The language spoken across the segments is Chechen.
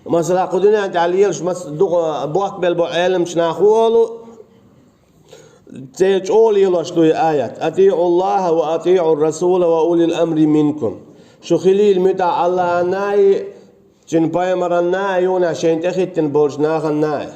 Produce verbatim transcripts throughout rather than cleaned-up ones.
Масала, кху дуьнен тӀехь лелаш мас-, дукха бохк белла бо Ӏеламчу нах ву олу, церан чӀогӀа лелош ду и аят: «АтиӀу Аллаха ва атиӀу Расула ва улил амри минкум». Шу хилийла муьтӀахь Аллахьанна а, цуьнан пайхамарна а, юна шайна тӀехӀиттина болчу нахана а.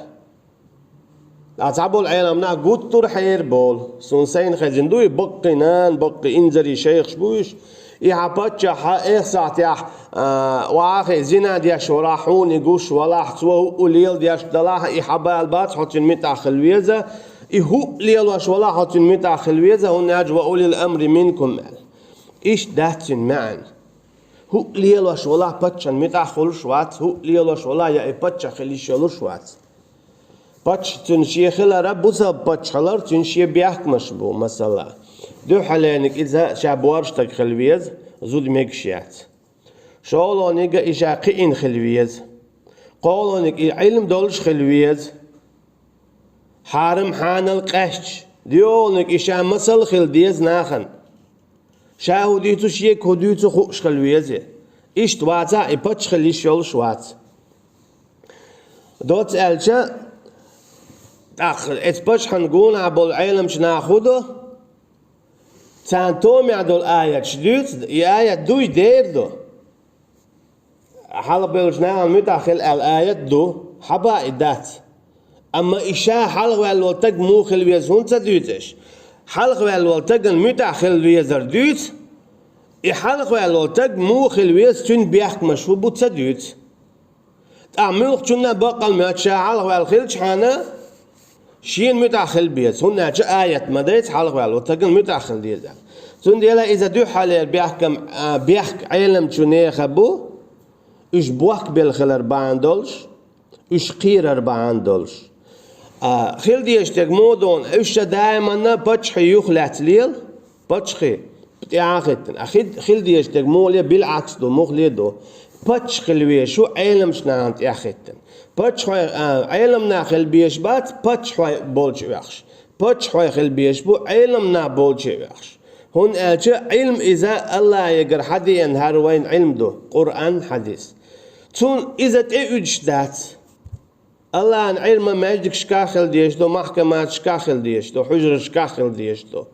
Ткъа цхьаболу Ӏеламнах гуттар а хьера боху. Суна сайна хезна ду и, баккхий нана, баккхий инзаре шайхаш бу уьш. И хьан паччахь хьан эха сахьтехь, а, охьахиъна зина деш валахь, хьуна и гуш валахь, цо хӀуъу леладеш далахь, и хьан бала бац, хьо цуьнан муьтӀахь хила веза, и хӀуъу лелош валахь, хьо цуьнан муьтӀахь хила веза, хӀунда аьлча ва улил амри минкум аьлла. Иштта дац цуьнан маьӀна. ХӀуъу лелош валахь, паччахьан муьтӀахь хуьлуш вац, хӀуъу лелош валахь, я и паччахь хила йиш йолуш вац. Паччахь цуьнан шен хилар а бусалба паччахь хилар цуьнан шен бехкамаш бу, масала. Дуьххьалениг иза ша боьрша стаг хила веза, зуда мегаш яц. ШолгӀаниг а и ша кхиъна хила веза. КхоалгӀаниг и Ӏилма долуш хила веза. Хьарам-хьанал къаьсташ. ДоьалгӀаниг и ша масал хила деза нахана. Ша хӀун дуьйцу, шега хӀун дуьйцу хууш хила веза. Иштта вацахь, и паччахь хила йиш йолуш вац. Доцца аьлча, тӀаккха эцу паччахьан гонах болу Ӏеламчу наха хӀун до? Царна томехь долу аяташ дуьйцу, и аят дуй дер до. Хьалхабевллачу нахана муьтӀахь хила аьлла аят ду, хьаба и дац. Амма и ша хьалхаваьлла волу стаг муха хила веза хӀунда ца дуьйцу аша? Хьалхаваьлла волу стагана муьтӀахь хила везар дуьйцу, и хьалхаваьлла волу стаг муха хила веза, цуьнан бехкамаш хӀун бу ца дуьйцу. ТӀаккха муьлххачунна а баккъал моьтту ша хьалхаваьлла хилчхьана, шена муьтӀахь хила беза, хӀунда аьлча аят ма дайца хьалхаваьлла волу стагана муьтӀахь хила деза. Цундела иза дуьххьарлера бехкам, а, бехк Ӏеламчу нехан бу, уьш бохк белла хилар бахьана долуш, уьш кхерар бахьана долуш. А, хила дезаш дерг муха ду, уьш ша даиманна паччахье юхалаьцна лела, паччахье тӀаьхьа а хӀиттина. А хи-, хила дезаш дерг муха ле, билгӀакс ду, муха ле ду. Паччахь хила везаш ву Ӏеламчу нахана тӀаьхьа хӀиттина. Паччахьой, а, Ӏеламнах хила безаш бац, паччахьой болчу оьхуш. Паччахьой хила безаш бу Ӏеламнах болчу оьхуш. ХӀунда аьлча Ӏилма иза Аллахьегара хьадеана хӀара вайна Ӏилма ду, Къуръан, хьадис. Цунна иза тӀеуьдуш дац. Аллахьан Ӏилма маьждигашкахь хила дезаш ду, махкаматашкахь хила дезаш ду, хьуьжарашкахь хила дезаш ду.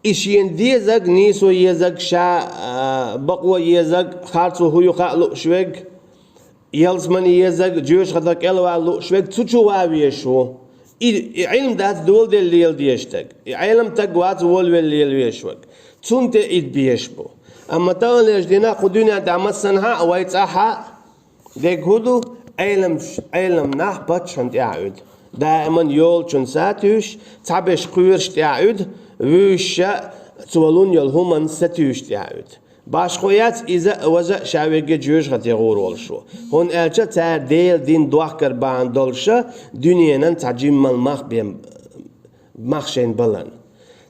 И шена дезаг, нийсо езаг, ша, а, бакъо езаг, харцо хӀун ю хаа лууш верг, ялсамани езаг, жоьжахатех кӀелвала лууш верг цу чу ван везаш ву. И, и Ӏилма дац доладелла лела дезаш стаг. И Ӏелам стаг вац волавелла лела везаш верг. Цунна тӀеийда безаш бу. Амма таханлерчу дийнахь кху дуьнен тӀехь массанхьа а вай цӀахь а дерг хӀун ду? Ӏеламш-, Ӏелам нах паччахьна тӀаьхьа Ӏуьду. Даиман йолчун сатуьйсуш, цхьаберш кхоьруш тӀаьхьа Ӏуьду, вуьйшша цо лун йолу хӀуманна сатуьйсуш тӀаьхьа Ӏуьду. Башхо яц иза а, важа а ша верриге жоьжахате гӀур волуш ву. ХӀунда аьлча цара Делан дин дохкар бахьана долуша дуьненан цхьа жиммал мах бен, мах шайна баларна.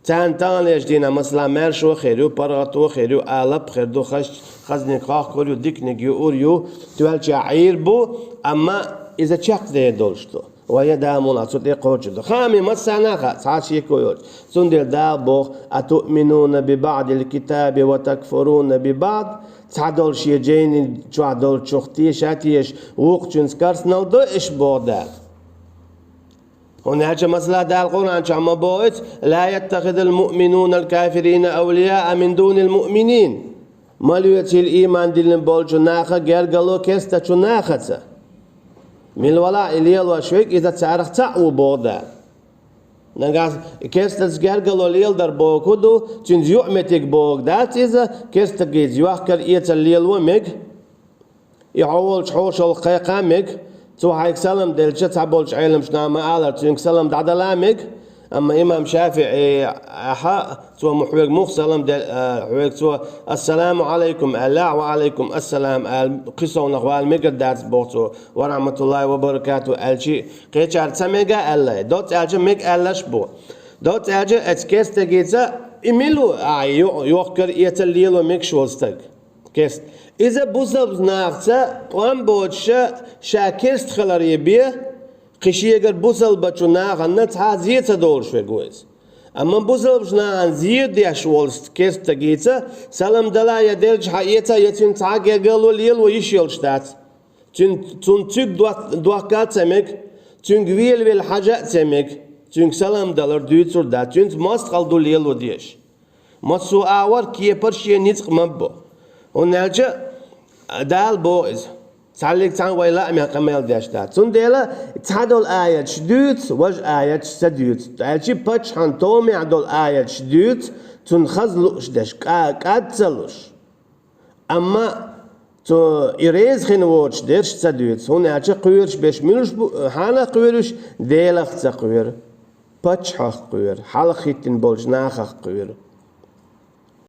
Царна таханлерчу дийнахь, масала, маьршо хир ю, паргӀато хир ю, алап хир ду, хазч-, хазниг хохкур ю, диканиг юур ю, тоьллачохь Ӏийр бу, амма иза чекхдер долуш ду. Вай я Дала муха цу тӀе кхочур ду. Хаамийн массарна а хаьа, цхьа а шеко йоцуш. Цундела Дала боху: «أتؤمنون ببعض الكتاب وتكفرون ببعض». Цхьадолу шен жайни чохь долчух теша а теша, вукхучуьнца карснал до аша боху Дала. ХӀунда аьлча, масала, Дала Къуръан чохь ма бохуьйту: «لا يتخذ المؤمنون الكافرين أولياء من دون المؤمنين». Ма лоьцийла ийман диллина болчу наха гергало керстачу нахаца. Мила валахь и лелош верг, иза царах цхьаъ ву боху Дала. Нагахь керстаца гергало леладар боху ду, цуьнца юкъаметтиг боху дац иза, керстагица йохкар эцар лело мега. И хьо волчу хьошалгӀа кхайкха мега, цо хьайга салам делча, цхьаболчу Ӏеламчу наха ма-аллара, цуьнга салам дӀадала мега. Амма имам ШафиӀи, ахьа, цо ма хьоьга муха салам де-, а, хьоьга цо: «Ассаламу Ӏалайкум», аьлла, «Ва Ӏалайкум ассалам», аьлла, кхисовнах вала мегар дац боху цо, «Ва рахматуллахи ва баракату», аьлчи, кхечара ца мега аьлла, доцца аьлча мега аьллаш бу. Доцца аьлча, эцу керстагица и мила ву, а, йо-, йохкар эцар лело мегаш волу стаг. Керст. Иза бусалба нахаца тӀом боцуша ша керст хиларе бе, кхин шегара бусалбачу нахана цхьа а зе ца долуш верг ву иза. Амма бусалба нахана зийр деш волча керста стагаца салам дала я делча хьаэца, я цуьнца цхьа гергарло лело йиш йолуш дац. Цуьнан, цунна цуьнга дох-, дохка а ца мега, цуьнга велавелла хьажа а ца мега, цуьнга салам далар дуьйцур дац, цуьнца мостагӀалла ду лело дезаш. Массо а агӀор кепара шен ницкъ ма бо. ХӀунда аьлча Дала боху иза. Цхьаллиг цхьаьна вай лаамехь къамел деш дац. Цундела цхьадолу аяташ дуьйцу, важа аяташ ца дуьйцу. Аьлча паччахьан томехь долу аяташ дуьйцу, цунна хаза лууш дерш, кӀа-, кӀад ца луш. Амма цо и реза хина воцуш дерш ца дуьйцу. ХӀунда аьлча кхоьруш берш муьлш бу, хьанах кхоьруш, Делах ца кхоьру, паччахьах кхоьру, хьалха хӀиттина болчу нахах кхоьру.